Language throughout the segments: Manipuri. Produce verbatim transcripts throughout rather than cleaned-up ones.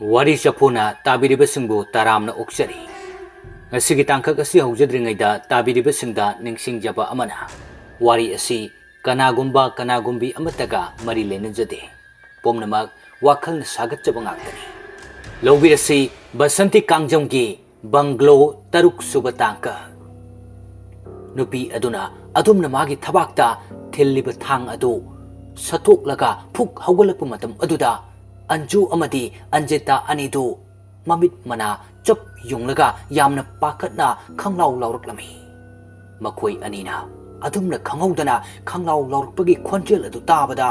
ꯋꯥꯔꯤ ꯆꯐꯨꯅ ꯇꯥꯕꯤꯔꯤꯕꯁꯤꯡꯕꯨ ꯇꯔꯥꯝꯅ ꯑꯣꯛꯆꯔꯤ꯫ ꯉꯁꯤꯒꯤ ꯇꯥꯡꯀꯛ ꯑꯁꯤ ꯍꯧꯖꯗ꯭ꯔꯤꯉꯩꯗ ꯇꯥꯕꯤꯔꯤꯕꯁꯤꯡꯗ ꯅꯤꯡꯁꯤꯡꯖꯕ ꯑꯃꯅ, ꯋꯥꯔꯤ ꯑꯁꯤ ꯀꯅꯥꯒꯨꯝꯕ ꯀꯅꯥꯒꯨꯝꯕꯤ ꯑꯃꯠꯇꯒ ꯃꯔꯤ ꯂꯩꯅꯖꯗꯦ꯫ ꯄꯨꯝꯅꯃꯛ ꯋꯥꯈꯜꯅ ꯁꯥꯒꯠꯆꯕ ꯉꯥꯛꯇꯅꯤ꯫ ꯂꯧꯕꯤꯔꯁꯤ ꯕꯁꯟꯇꯤ ꯀꯥꯡꯖꯝꯒꯤ ꯕꯪꯒ꯭ꯂꯣ ꯇꯔꯨꯛ ꯁꯨꯕ ꯇꯥꯡꯀꯛ꯫ ꯅꯨꯄꯤ ꯑꯗꯨꯅ ꯑꯗꯨꯝꯅ ꯃꯥꯒꯤ ꯊꯕꯥꯛꯇ ꯊꯤꯜꯂꯤꯕ ꯊꯥꯡ ꯑꯗꯨ ꯁꯠꯇꯣꯛꯂꯒ ꯐꯨꯛ ꯍꯧꯒꯠꯂꯛꯄ ꯃꯇꯝ ꯑꯗꯨꯗ, ꯑꯟꯖꯨ ꯑꯃꯗꯤ ꯑꯟꯖꯤꯇꯥ ꯑꯅꯤꯗꯨ ꯃꯃꯤꯠ ꯃꯅꯥ ꯆꯞ ꯌꯨꯡꯂꯒ ꯌꯥꯝꯅ ꯄꯥꯈꯠꯅ ꯈꯪꯂꯥꯎ ꯂꯥꯎꯔꯛꯂꯝꯃꯤ꯫ ꯃꯈꯣꯏ ꯑꯅꯤꯅ ꯑꯗꯨꯝꯅ ꯈꯪꯍꯧꯗꯅ ꯈꯪꯂꯥꯎ ꯂꯥꯎꯔꯛꯄꯒꯤ ꯈꯣꯟꯖꯦꯜ ꯑꯗꯨ ꯇꯥꯕꯗ,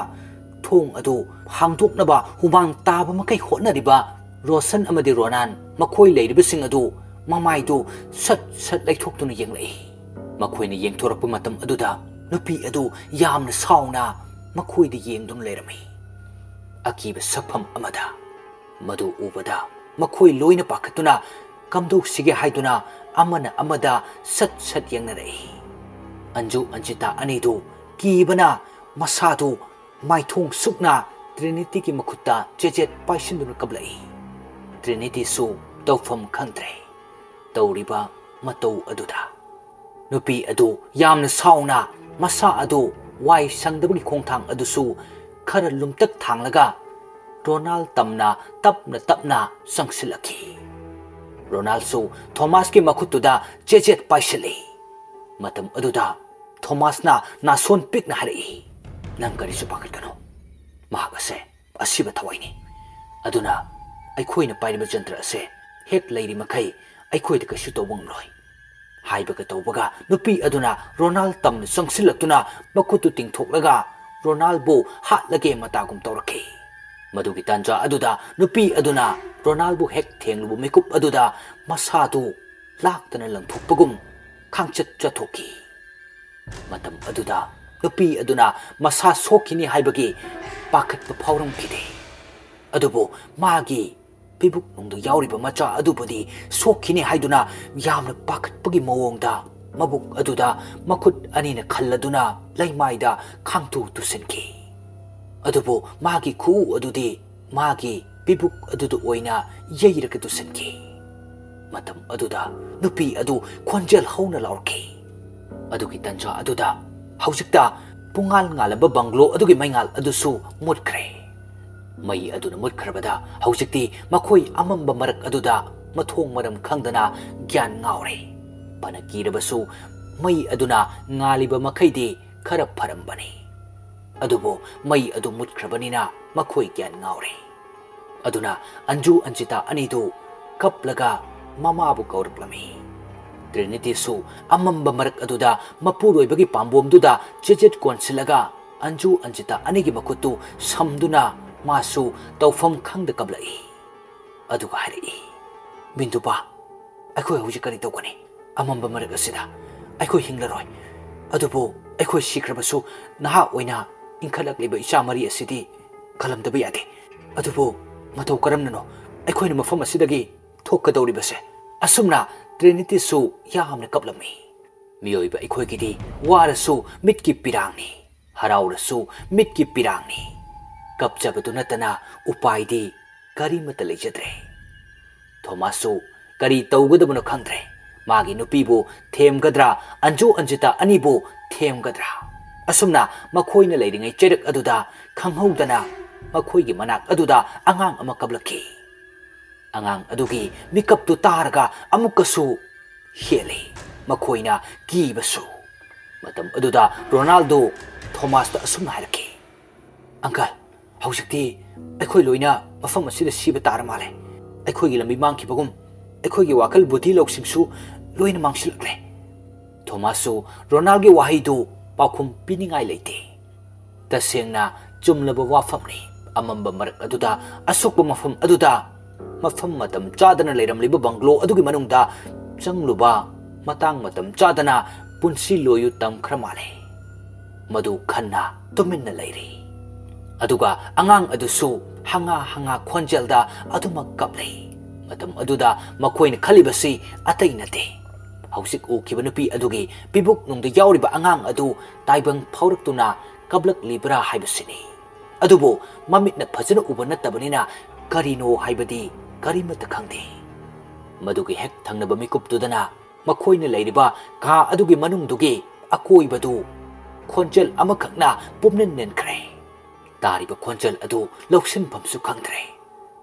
ꯊꯣꯡ ꯑꯗꯨ ꯍꯥꯡꯗꯣꯛꯅꯕ ꯍꯨꯃꯥꯡ ꯇꯥꯕ ꯃꯈꯩ ꯍꯣꯠꯅꯔꯤꯕ ꯔꯣꯁꯟ ꯑꯃꯗꯤ ꯔꯣꯅꯥꯟ, ꯃꯈꯣꯏ ꯂꯩꯔꯤꯕꯁꯤꯡ ꯑꯗꯨ ꯃꯃꯥꯏꯗꯨ ꯁꯠ ꯁꯠ ꯂꯩꯊꯣꯛꯇꯨꯅ ꯌꯦꯡꯂꯛꯏ꯫ ꯃꯈꯣꯏꯅ ꯌꯦꯡꯊꯣꯔꯛꯄ ꯃꯇꯝ ꯑꯗꯨꯗ, ꯅꯨꯄꯤ ꯑꯗꯨ ꯌꯥꯝꯅ ꯁꯥꯎꯅ ꯃꯈꯣꯏꯗ ꯌꯦꯡꯗꯨꯅ ꯂꯩꯔꯝꯃꯤ꯫ ꯑꯀꯤꯕ ꯁꯛꯐꯝ ꯑꯃꯗ꯫ ꯃꯗꯨ ꯎꯕꯗ, ꯃꯈꯣꯏ ꯂꯣꯏꯅ ꯄꯥꯈꯠꯇꯨꯅ ꯀꯝꯗꯧꯁꯤꯒꯦ ꯍꯥꯏꯗꯨꯅ ꯑꯃꯅ ꯑꯃꯗ ꯁꯠ ꯁꯠ ꯌꯦꯡꯅꯔꯛꯏ꯫ ꯑꯟꯖꯨ ꯑꯟꯖꯤꯇꯥ ꯑꯅꯤꯗꯨ ꯀꯤꯕꯅ ꯃꯁꯥꯗꯨ ꯃꯥꯏꯊꯣꯡ ꯁꯨꯛꯅ ꯇ꯭ꯔꯤꯅꯤꯇꯤꯒꯤ ꯃꯈꯨꯠꯇ ꯆꯦꯆꯦꯠ ꯄꯥꯏꯁꯤꯟꯗꯨꯅ ꯀꯞꯂꯛꯏ꯫ ꯇ꯭ꯔꯤꯅꯤꯇꯤꯁꯨ ꯇꯧꯐꯝ ꯈꯪꯗ꯭ꯔꯦ ꯇꯧꯔꯤꯕ ꯃꯇꯧ ꯑꯗꯨꯗ꯫ ꯅꯨꯄꯤ ꯑꯗꯨ ꯌꯥꯝꯅ ꯁꯥꯎꯅ ꯃꯁꯥ ꯑꯗꯨ ꯋꯥꯏ ꯁꯪꯗꯕꯒꯤ ꯈꯣꯡꯊꯥꯡ ꯑꯗꯨꯁꯨ ꯈꯔ ꯂꯨꯝꯇꯛ ꯊꯥꯡꯂꯒ ꯔꯣꯅꯥꯜ ꯇꯝꯅ ꯇꯞꯅ ꯇꯞꯅ ꯆꯪꯁꯤꯜꯂꯛꯈꯤ꯫ ꯔꯣꯅꯥꯜꯁꯨ ꯊꯣꯃꯥꯁꯀꯤ ꯃꯈꯨꯠꯇꯨꯗ ꯆꯦꯆꯦꯠ ꯄꯥꯏꯁꯤꯜꯂꯤ꯫ ꯃꯇꯝ ꯑꯗꯨꯗ ꯊꯣꯃꯥꯁꯅ ꯅꯥꯁꯣꯟ ꯄꯤꯛꯅ ꯍꯥꯏꯔꯛꯏ, "ꯅꯪ ꯀꯔꯤꯁꯨ ꯄꯥꯈꯠꯀꯅꯨ꯫ ꯃꯍꯥꯛ ꯑꯁꯦ ꯑꯁꯤꯕ ꯊꯋꯥꯏꯅꯤ꯫ ꯑꯗꯨꯅ ꯑꯩꯈꯣꯏꯅ ꯄꯥꯏꯔꯤꯕ ꯖꯟꯇ꯭ꯔ ꯑꯁꯦ ꯍꯦꯛ ꯂꯩꯔꯤ ꯃꯈꯩ ꯑꯩꯈꯣꯏꯗ ꯀꯩꯁꯨ ꯇꯧꯕ ꯉꯝꯂꯣꯏ"꯫ ꯍꯥꯏꯕꯒ ꯇꯧꯕꯒ ꯅꯨꯄꯤ ꯑꯗꯨꯅ ꯔꯣꯅꯥꯜ ꯇꯝꯅ ꯆꯪꯁꯤꯜꯂꯛꯇꯨꯅ ꯃꯈꯨꯠꯇꯨ ꯇꯤꯡꯊꯣꯛꯂꯒ ꯔꯣꯅꯥꯜꯕꯨ ꯍꯥꯠꯂꯒꯦ ꯃꯇꯥꯒꯨꯝ ꯇꯧꯔꯛꯈꯤ꯫ ꯃꯗꯨꯒꯤ ꯇꯥꯟꯖꯥ ꯑꯗꯨꯗ ꯅꯨꯄꯤ ꯑꯗꯨꯅ ꯔꯣꯅꯥꯜꯕꯨ ꯍꯦꯛ ꯊꯦꯡꯂꯨꯕ ꯃꯤꯀꯨꯞ ꯑꯗꯨꯗ ꯃꯁꯥꯗꯨ ꯂꯥꯛꯇꯅ ꯂꯪꯊꯣꯛꯄꯒꯨꯝ ꯈꯥꯡꯆꯠ ꯆꯠꯊꯣꯛꯈꯤ꯫ ꯃꯇꯝ ꯑꯗꯨꯗ ꯅꯨꯄꯤ ꯑꯗꯨꯅ ꯃꯁꯥ ꯁꯣꯛꯈꯤꯅꯤ ꯍꯥꯏꯕꯒꯤ ꯄꯥꯈꯠꯄ ꯐꯥꯎꯔꯝꯈꯤꯗꯦ꯫ ꯑꯗꯨꯕꯨ ꯃꯥꯒꯤ ꯄꯤꯕꯨꯛ ꯅꯨꯡꯗ ꯌꯥꯎꯔꯤꯕ ꯃꯆꯥ ꯑꯗꯨꯕꯨꯗꯤ ꯁꯣꯛꯈꯤꯅꯤ ꯍꯥꯏꯗꯨꯅ ꯌꯥꯝꯅ ꯄꯥꯈꯠꯄꯒꯤ ꯃꯑꯣꯡꯗ ꯃꯕꯨꯛ ꯑꯗꯨꯗ ꯃꯈꯨꯠ ꯑꯅꯤꯅ ꯈꯜꯂꯗꯨꯅ ꯂꯩꯃꯥꯏꯗ ꯈꯥꯡꯇꯨ ꯇꯨꯁꯤꯟꯈꯤ꯫ ꯑꯗꯨꯕꯨ ꯃꯥꯒꯤ ꯈꯨꯎ ꯑꯗꯨꯗꯤ ꯃꯥꯒꯤ ꯄꯤꯕꯨꯛ ꯑꯗꯨꯗ ꯑꯣꯏꯅ ꯌꯩꯔꯒ ꯇꯨꯁꯤꯟꯈꯤ꯫ ꯃꯇꯝ ꯑꯗꯨꯗ ꯅꯨꯄꯤ ꯑꯗꯨ ꯈꯣꯟꯖꯦꯜ ꯍꯧꯅ ꯂꯥꯎꯔꯛꯈꯤ꯫ ꯑꯗꯨꯒꯤ ꯇꯟꯖꯥ ꯑꯗꯨꯗ ꯍꯧꯖꯤꯛꯇ ꯄꯨꯡꯉꯥꯜ ꯉꯥꯜꯂꯝꯕ ꯕꯪꯒ꯭ꯂꯣ ꯑꯗꯨꯒꯤ ꯃꯩꯉꯥꯜ ꯑꯗꯨꯁꯨ ꯃꯨꯠꯈ꯭ꯔꯦ꯫ ꯃꯩ ꯑꯗꯨꯅ ꯃꯨꯠꯈ꯭ꯔꯕꯗ ꯍꯧꯖꯤꯛꯇꯤ ꯃꯈꯣꯏ ꯑꯃꯝꯕ ꯃꯔꯛ ꯑꯗꯨꯗ ꯃꯊꯣꯡ ꯃꯔꯝ ꯈꯪꯗꯅ ꯒ꯭ꯌꯥꯟ ꯉꯥꯎꯔꯦ꯫ ꯐꯅ ꯀꯤꯔꯕꯁꯨ ꯃꯩ ꯑꯗꯨꯅ ꯉꯥꯜꯂꯤꯕ ꯃꯈꯩꯗꯤ ꯈꯔ ꯐꯔꯝꯕꯅꯤ꯫ ꯑꯗꯨꯕꯨ ꯃꯩ ꯑꯗꯨ ꯃꯨꯠꯈ꯭ꯔꯕꯅꯤꯅ ꯃꯈꯣꯏ ꯒ꯭ꯌꯥꯟ ꯉꯥꯎꯔꯦ꯫ ꯑꯗꯨꯅ ꯑꯟꯖꯨ ꯑꯟꯖꯤꯇꯥ ꯑꯅꯤꯗꯨ ꯀꯞꯂꯒ ꯃꯃꯥꯕꯨ ꯀꯧꯔꯛꯂꯝꯃꯤ꯫ ꯇ꯭ꯔꯤꯅꯤꯇꯤꯁꯨ ꯑꯃꯝꯕ ꯃꯔꯛ ꯑꯗꯨꯗ ꯃꯄꯨꯔꯣꯏꯕꯒꯤ ꯄꯥꯝꯕꯣꯝꯗꯨꯗ ꯆꯦꯆꯦꯠ ꯀꯣꯟꯁꯤꯜꯂꯒ ꯑꯟꯖꯨ ꯑꯟꯖꯤꯇꯥ ꯑꯅꯤꯒꯤ ꯃꯈꯨꯠꯇꯨ ꯁꯝꯗꯨꯅ ꯃꯥꯁꯨ ꯇꯧꯐꯝ ꯈꯪꯗ ꯀꯞꯂꯛꯏ꯫ ꯑꯗꯨꯒ ꯍꯥꯏꯔꯛꯏ, "ꯕꯤꯟꯗꯨꯄꯥ, ꯑꯩꯈꯣꯏ ꯍꯧꯖꯤꯛ ꯀꯔꯤ ꯇꯧꯒꯅꯤ? ꯑꯃꯝꯕ ꯃꯔꯛ ꯑꯁꯤꯗ ꯑꯩꯈꯣꯏ ꯍꯤꯡꯂꯔꯣꯏ꯫ ꯑꯗꯨꯕꯨ ꯑꯩꯈꯣꯏ ꯁꯤꯈ꯭ꯔꯕꯁꯨ ꯅꯍꯥ ꯑꯣꯏꯅ ꯏꯟꯈꯠꯂꯛꯂꯤꯕ ꯏꯆꯥ ꯃꯔꯤ ꯑꯁꯤꯗꯤ ꯀꯜꯂꯝꯗꯕ ꯌꯥꯗꯦ꯫ ꯑꯗꯨꯕꯨ ꯃꯇꯧ ꯀꯔꯝꯅꯅꯣ ꯑꯩꯈꯣꯏꯅ ꯃꯐꯝ ꯑꯁꯤꯗꯒꯤ ꯊꯣꯛꯀꯗꯧꯔꯤꯕꯁꯦ?" ꯑꯁꯨꯝꯅ ꯇ꯭ꯔꯤꯅꯤꯇꯤꯁꯨ ꯌꯥꯝꯅ ꯀꯞꯂꯝꯃꯤ꯫ ꯃꯤꯑꯣꯏꯕ ꯑꯩꯈꯣꯏꯒꯤꯗꯤ ꯋꯥꯔꯁꯨ ꯃꯤꯠꯀꯤ ꯄꯤꯔꯥꯡꯅꯤ, ꯍꯔꯥꯎꯔꯁꯨ ꯃꯤꯠꯀꯤ ꯄꯤꯔꯥꯡꯅꯤ꯫ ꯀꯞꯆꯕꯗꯨ ꯅꯠꯇꯅ ꯎꯄꯥꯏꯗꯤ ꯀꯔꯤꯃꯠꯇ ꯂꯩꯖꯗ꯭ꯔꯦ꯫ ꯊꯣꯃꯥꯁꯁꯨ ꯀꯔꯤ ꯇꯧꯒꯗꯕꯅꯣ ꯈꯪꯗ꯭ꯔꯦ꯫ ꯃꯥꯒꯤ ꯅꯨꯄꯤꯕꯨ ꯊꯦꯝꯒꯗ꯭ꯔꯥ, ꯑꯟꯖꯨ ꯑꯟꯖꯤꯇꯥ ꯑꯅꯤꯕꯨ ꯊꯦꯝꯒꯗ꯭ꯔꯥ? ꯑꯁꯨꯝꯅ ꯃꯈꯣꯏꯅ ꯂꯩꯔꯤꯉꯩ ꯆꯩꯔꯛ ꯑꯗꯨꯗ ꯈꯪꯍꯧꯗꯅ ꯃꯈꯣꯏꯒꯤ ꯃꯅꯥꯛ ꯑꯗꯨꯗ ꯑꯉꯥꯡ ꯑꯃ ꯀꯞꯂꯛꯈꯤ꯫ ꯑꯉꯥꯡ ꯑꯗꯨꯒꯤ ꯃꯤꯀꯞꯇꯨ ꯇꯥꯔꯒ ꯑꯃꯨꯛꯀꯁꯨ ꯍꯦꯜꯂꯤ ꯃꯈꯣꯏꯅ ꯀꯤꯕꯁꯨ꯫ ꯃꯇꯝ ꯑꯗꯨꯗ ꯔꯣꯅꯥꯜꯗꯣ ꯊꯣꯃꯥꯁꯇ ꯑꯁꯨꯝꯅ ꯍꯥꯏꯔꯛꯈꯤ, "ꯑꯪꯀꯜ, ꯍꯧꯖꯤꯛꯇꯤ ꯑꯩꯈꯣꯏ ꯂꯣꯏꯅ ꯃꯐꯝ ꯑꯁꯤꯗ ꯁꯤꯕ ꯇꯥꯔ ꯃꯥꯜꯂꯦ꯫ ꯑꯩꯈꯣꯏꯒꯤ ꯂꯝꯕꯤ ꯃꯥꯡꯈꯤꯕꯒꯨꯝ ꯑꯩꯈꯣꯏꯒꯤ ꯋꯥꯈꯜ ꯕꯨꯙꯤ ꯂꯧꯁꯤꯡꯁꯨ ꯂꯣꯏꯅ ꯃꯥꯡꯁꯤꯜꯂꯛꯂꯦ꯫" ꯊꯣꯃꯥꯁꯁꯨ ꯔꯣꯅꯥꯜꯒꯤ ꯋꯥꯍꯩꯗꯨ ꯄꯥꯎꯈꯨꯝ ꯄꯤꯅꯤꯡꯉꯥꯏ ꯂꯩꯇꯦ꯫ ꯇꯁꯦꯡꯅ ꯆꯨꯝꯂꯕ ꯋꯥꯐꯝꯅꯤ꯫ ꯑꯃꯝꯕ ꯃꯔꯛ ꯑꯗꯨꯗ ꯑꯁꯣꯛꯄ ꯃꯐꯝ ꯑꯗꯨꯗ ꯃꯐꯝ ꯃꯇꯝ ꯆꯥꯗꯅ ꯂꯩꯔꯝꯂꯤꯕ ꯕꯪꯒ꯭ꯂꯣ ꯑꯗꯨꯒꯤ ꯃꯅꯨꯡꯗ ꯆꯪꯂꯨꯕ ꯃꯇꯥꯡ ꯃꯇꯝ ꯆꯥꯗꯅ ꯄꯨꯟꯁꯤ ꯂꯣꯏꯌꯨ ꯇꯝꯈ꯭ꯔ ꯃꯥꯜꯂꯦ꯫ ꯃꯗꯨ ꯈꯟꯅ ꯇꯨꯃꯤꯟꯅ ꯂꯩꯔꯤ꯫ ꯑꯗꯨꯒ ꯑꯉꯥꯡ ꯑꯗꯨꯁꯨ ꯍꯪꯉꯥ ꯍꯪꯉꯥ ꯈꯣꯟꯖꯦꯜꯗ ꯑꯗꯨꯃꯛ ꯀꯞꯂꯤ꯫ ꯃꯇꯝ ꯑꯗꯨꯗ ꯃꯈꯣꯏꯅ ꯈꯜꯂꯤꯕꯁꯤ ꯑꯇꯩ ꯅꯠꯇꯦ꯫ ꯍꯧꯖꯤꯛ ꯎꯈꯤꯕ ꯅꯨꯄꯤ ꯑꯗꯨꯒꯤ ꯄꯤꯕꯨꯛꯅꯨꯡꯗ ꯌꯥꯎꯔꯤꯕ ꯑꯉꯥꯡ ꯑꯗꯨ ꯇꯥꯏꯕꯪ ꯐꯥꯎꯔꯛꯇꯨꯅ ꯀꯞꯂꯛꯂꯤꯕ꯭ꯔꯥ ꯍꯥꯏꯕꯁꯤꯅꯤ꯫ ꯑꯗꯨꯕꯨ ꯃꯃꯤꯠꯅ ꯐꯖꯅ ꯎꯕ ꯅꯠꯇꯕꯅꯤꯅ ꯀꯔꯤꯅꯣ ꯍꯥꯏꯕꯗꯤ ꯀꯔꯤꯃꯠꯇ ꯈꯪꯗꯦ꯫ ꯃꯗꯨꯒꯤ ꯍꯦꯛ ꯊꯪꯅꯕ ꯃꯤꯀꯨꯞꯇꯨꯗꯅ ꯃꯈꯣꯏꯅ ꯂꯩꯔꯤꯕ ꯀꯥ ꯑꯗꯨꯒꯤ ꯃꯅꯨꯡꯗꯨꯒꯤ ꯑꯀꯣꯏꯕꯗꯨ ꯈꯣꯟꯖꯦꯜ ꯑꯃꯈꯛꯅ ꯄꯨꯝꯅꯤꯟ ꯅꯤꯟꯈ꯭ꯔꯦ꯫ ꯇꯥꯔꯤꯕ ꯈꯣꯟꯖꯦꯜ ꯑꯗꯨ ꯂꯧꯁꯤꯟꯐꯝꯁꯨ ꯈꯪꯗ꯭ꯔꯦ꯫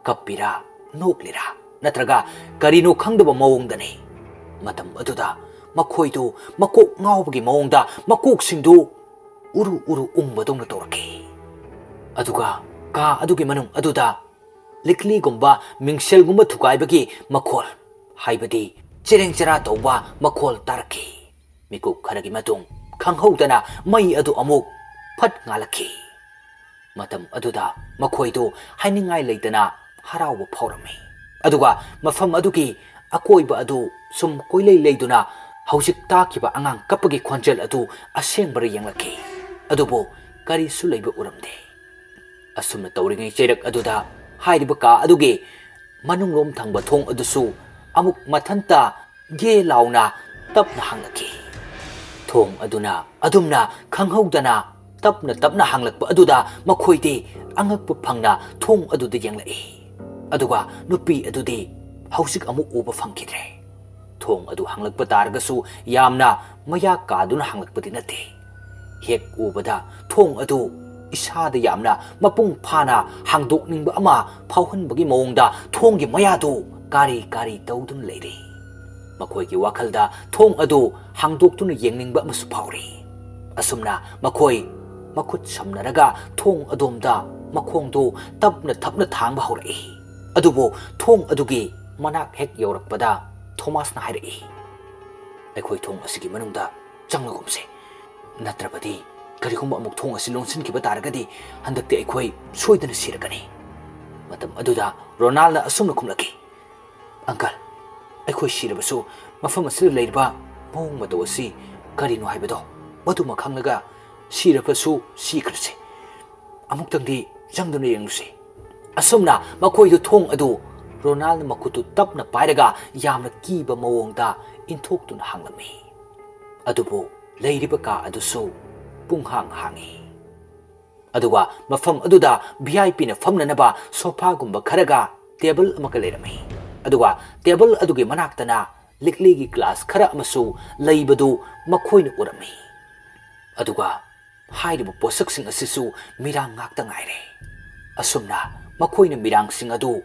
ꯀꯞꯄꯤꯔꯥ, ꯅꯣꯛꯂꯤꯔꯥ, ꯅꯠꯇ꯭ꯔꯒ ꯀꯔꯤꯅꯣ ꯈꯪꯗꯕ ꯃꯑꯣꯡꯗꯅꯤ꯫ ꯃꯇꯝ ꯑꯗꯨꯗ ꯃꯈꯣꯏꯗꯨ ꯃꯀꯣꯛ ꯉꯥꯎꯕꯒꯤ ꯃꯑꯣꯡꯗ ꯃꯀꯣꯛꯁꯤꯡꯗꯨ ꯎꯔꯨ ꯎꯔꯨ ꯎꯪꯕꯗꯧꯅ ꯇꯧꯔꯛꯈꯤ꯫ ꯑꯗꯨꯒ ꯀꯥ ꯑꯗꯨꯒꯤ ꯃꯅꯨꯡ ꯑꯗꯨꯗ ꯂꯤꯛꯂꯤꯒꯨꯝꯕ, ꯃꯤꯡꯁꯦꯜꯒꯨꯝꯕ ꯊꯨꯒꯥꯏꯕꯒꯤ ꯃꯈꯣꯜ, ꯍꯥꯏꯕꯗꯤ ꯆꯦꯔꯦꯡ ꯆꯦꯔꯥ ꯇꯧꯕ ꯃꯈꯣꯜ ꯇꯥꯔꯛꯈꯤ꯫ ꯃꯤꯀꯨꯞ ꯈꯔꯒꯤ ꯃꯇꯨꯡ, ꯈꯪꯍꯧꯗꯅ ꯃꯩ ꯑꯗꯨ ꯑꯃꯨꯛ ꯐꯠ ꯉꯥꯜꯂꯛꯈꯤ꯫ ꯃꯇꯝ ꯑꯗꯨꯗ ꯃꯈꯣꯏꯗꯨ ꯍꯥꯏꯅꯤꯡꯉꯥꯏ ꯂꯩꯇꯅ ꯍꯔꯥꯎꯕ ꯐꯥꯎꯔꯝꯃꯤ꯫ ꯑꯗꯨꯒ ꯃꯐꯝ ꯑꯗꯨꯒꯤ ꯑꯀꯣꯏꯕ ꯑꯗꯨ ꯁꯨꯝ ꯀꯣꯏꯂꯩ ꯂꯩꯗꯨꯅ ꯍꯧꯖꯤꯛ ꯇꯥꯈꯤꯕ ꯑꯉꯥꯡ ꯀꯞꯄꯒꯤ ꯈꯣꯟꯖꯦꯜ ꯑꯗꯨ ꯑꯁꯦꯡꯕꯔ ꯌꯦꯡꯂꯛꯈꯤ꯫ ꯑꯗꯨꯕꯨ ꯀꯔꯤꯁꯨ ꯂꯩꯕ ꯎꯔꯝꯗꯦ꯫ ꯑꯁꯨꯝꯅ ꯇꯧꯔꯤꯉꯩ ꯆꯩꯔꯛ ꯑꯗꯨꯗ ꯍꯥꯏꯔꯤꯕ ꯀꯥ ꯑꯗꯨꯒꯤ ꯃꯅꯨꯡꯂꯣꯝ ꯊꯪꯕ ꯊꯣꯡ ꯑꯗꯨꯁꯨ ꯑꯃꯨꯛ ꯃꯊꯟꯇ ꯒꯦ ꯂꯥꯎꯅ ꯇꯞꯅ ꯍꯥꯡꯂꯛꯈꯤ꯫ ꯊꯣꯡ ꯑꯗꯨꯅ ꯑꯗꯨꯝꯅ ꯈꯪꯍꯧꯗꯅ ꯇꯞꯅ ꯇꯞꯅ ꯍꯥꯡꯂꯛꯄ ꯑꯗꯨꯗ ꯃꯈꯣꯏꯗꯤ ꯑꯉꯛꯄ ꯐꯪꯅ ꯊꯣꯡ ꯑꯗꯨꯗ ꯌꯦꯡꯂꯛꯏ꯫ ꯑꯗꯨꯒ ꯅꯨꯄꯤ ꯑꯗꯨꯗꯤ ꯍꯧꯖꯤꯛ ꯑꯃꯨꯛ ꯎꯕ ꯐꯪꯈꯤꯗ꯭ꯔꯦ꯫ ꯊꯣꯡ ꯑꯗꯨ ꯍꯥꯡꯂꯛꯄ ꯇꯥꯔꯒꯁꯨ ꯌꯥꯝꯅ ꯃꯌꯥ ꯀꯥꯗꯨꯅ ꯍꯥꯡꯂꯛꯄꯗꯤ ꯅꯠꯇꯦ꯫ ꯍꯦꯛ ꯎꯕꯗ ꯊꯣꯡ ꯑꯗꯨ ꯏꯁꯥꯗ ꯌꯥꯝꯅ ꯃꯄꯨꯡ ꯐꯥꯅ ꯍꯥꯡꯗꯣꯛꯅꯤꯡꯕ ꯑꯃ ꯐꯥꯎꯍꯟꯕꯒꯤ ꯃꯑꯣꯡꯗ ꯊꯣꯡꯒꯤ ꯃꯌꯥꯗꯨ ꯀꯥꯔꯤ ꯀꯥꯔꯤ ꯇꯧꯗꯨꯅ ꯂꯩꯔꯤ꯫ ꯃꯈꯣꯏꯒꯤ ꯋꯥꯈꯜꯗ ꯊꯣꯡ ꯑꯗꯨ ꯍꯥꯡꯗꯣꯛꯇꯨꯅ ꯌꯦꯡꯅꯤꯡꯕ ꯑꯃꯁꯨ ꯐꯥꯎꯔꯤ꯫ ꯑꯁꯨꯝꯅ ꯃꯈꯣꯏ ꯃꯈꯨꯠ ꯁꯝꯅꯔꯒ ꯊꯣꯡ ꯑꯗꯣꯝꯗ ꯃꯈꯣꯡꯗꯨ ꯇꯞꯅ ꯇꯞꯅ ꯊꯥꯡꯕ ꯍꯧꯔꯛꯏ꯫ ꯑꯗꯨꯕꯨ ꯊꯣꯡ ꯑꯗꯨꯒꯤ ꯃꯅꯥꯛ ꯍꯦꯛ ꯌꯧꯔꯛꯄꯗ ꯊꯣꯃꯥꯁꯅ ꯍꯥꯏꯔꯛꯏ, "ꯑꯩꯈꯣꯏ ꯊꯣꯡ ꯑꯁꯤꯒꯤ ꯃꯅꯨꯡꯗ ꯆꯪꯂꯒꯨꯝꯁꯦ꯫ ꯅꯠꯇ꯭ꯔꯕꯗꯤ ꯀꯔꯤꯒꯨꯝꯕ ꯑꯃꯨꯛ ꯊꯣꯡ ꯑꯁꯤ ꯂꯣꯟꯁꯤꯟꯈꯤꯕ ꯇꯥꯔꯒꯗꯤ ꯍꯟꯗꯛꯇꯤ ꯑꯩꯈꯣꯏ ꯁꯣꯏꯗꯅ ꯁꯤꯔꯒꯅꯤ꯫" ꯃꯇꯝ ꯑꯗꯨꯗ ꯔꯣꯅꯥꯜꯅ ꯑꯁꯨꯝꯅ ꯈꯨꯝꯂꯛꯈꯤ, "ꯑꯪꯀꯜ, ꯑꯩꯈꯣꯏ ꯁꯤꯔꯕꯁꯨ ꯃꯐꯝ ꯑꯁꯤꯗ ꯂꯩꯔꯤꯕ ꯃꯑꯣꯡ ꯃꯇꯧ ꯑꯁꯤ ꯀꯔꯤꯅꯣ ꯍꯥꯏꯕꯗꯣ ꯃꯗꯨꯃ ꯈꯪꯂꯒ ꯁꯤꯔꯕꯁꯨ ꯁꯤꯈ꯭ꯔꯁꯤ꯫ ꯑꯃꯨꯛꯇꯪꯗꯤ ꯆꯪꯗꯨꯅ ꯌꯦꯡꯂꯨꯁꯤ꯫" ꯑꯁꯨꯝꯅ ꯃꯈꯣꯏꯗꯨ ꯊꯣꯡ ꯑꯗꯨ ꯔꯣꯅꯥꯜꯅ ꯃꯈꯨꯠꯇꯨ ꯇꯞꯅ ꯄꯥꯏꯔꯒ ꯌꯥꯝꯅ ꯀꯤꯕ ꯃꯑꯣꯡꯗ ꯏꯟꯊꯣꯛꯇꯨꯅ ꯍꯥꯡꯂꯝꯃꯤ꯫ ꯑꯗꯨꯕꯨ ꯂꯩꯔꯤꯕ ꯀꯥ ꯑꯗꯨꯁꯨ ꯄꯨꯡꯍꯥꯡ ꯍꯥꯡꯏ꯫ ꯑꯗꯨꯒ ꯃꯐꯝ ꯑꯗꯨꯗ ꯚꯤ ꯑꯥꯏ ꯄꯤꯅ ꯐꯝꯅꯅꯕ ꯁꯣꯐꯥꯒꯨꯝꯕ ꯈꯔꯒ ꯇꯦꯕꯜ ꯑꯃꯒ ꯂꯩꯔꯝꯃꯤ꯫ ꯑꯗꯨꯒ ꯇꯦꯕꯜ ꯑꯗꯨꯒꯤ ꯃꯅꯥꯛꯇꯅ ꯂꯤꯛꯂꯤꯒꯤ ꯒ꯭ꯂꯥꯁ ꯈꯔ ꯑꯃꯁꯨ ꯂꯩꯕꯗꯨ ꯃꯈꯣꯏꯅ ꯎꯔꯝꯃꯤ꯫ ꯑꯗꯨꯒ ꯍꯥꯏꯔꯤꯕ ꯄꯣꯠꯁꯛꯁꯤꯡ ꯑꯁꯤꯁꯨ ꯃꯤꯔꯥꯡ ꯉꯥꯛꯇ ꯉꯥꯏꯔꯦ꯫ ꯑꯁꯨꯝꯅ ꯃꯈꯣꯏꯅ ꯃꯤꯔꯥꯡꯁꯤꯡ ꯑꯗꯨ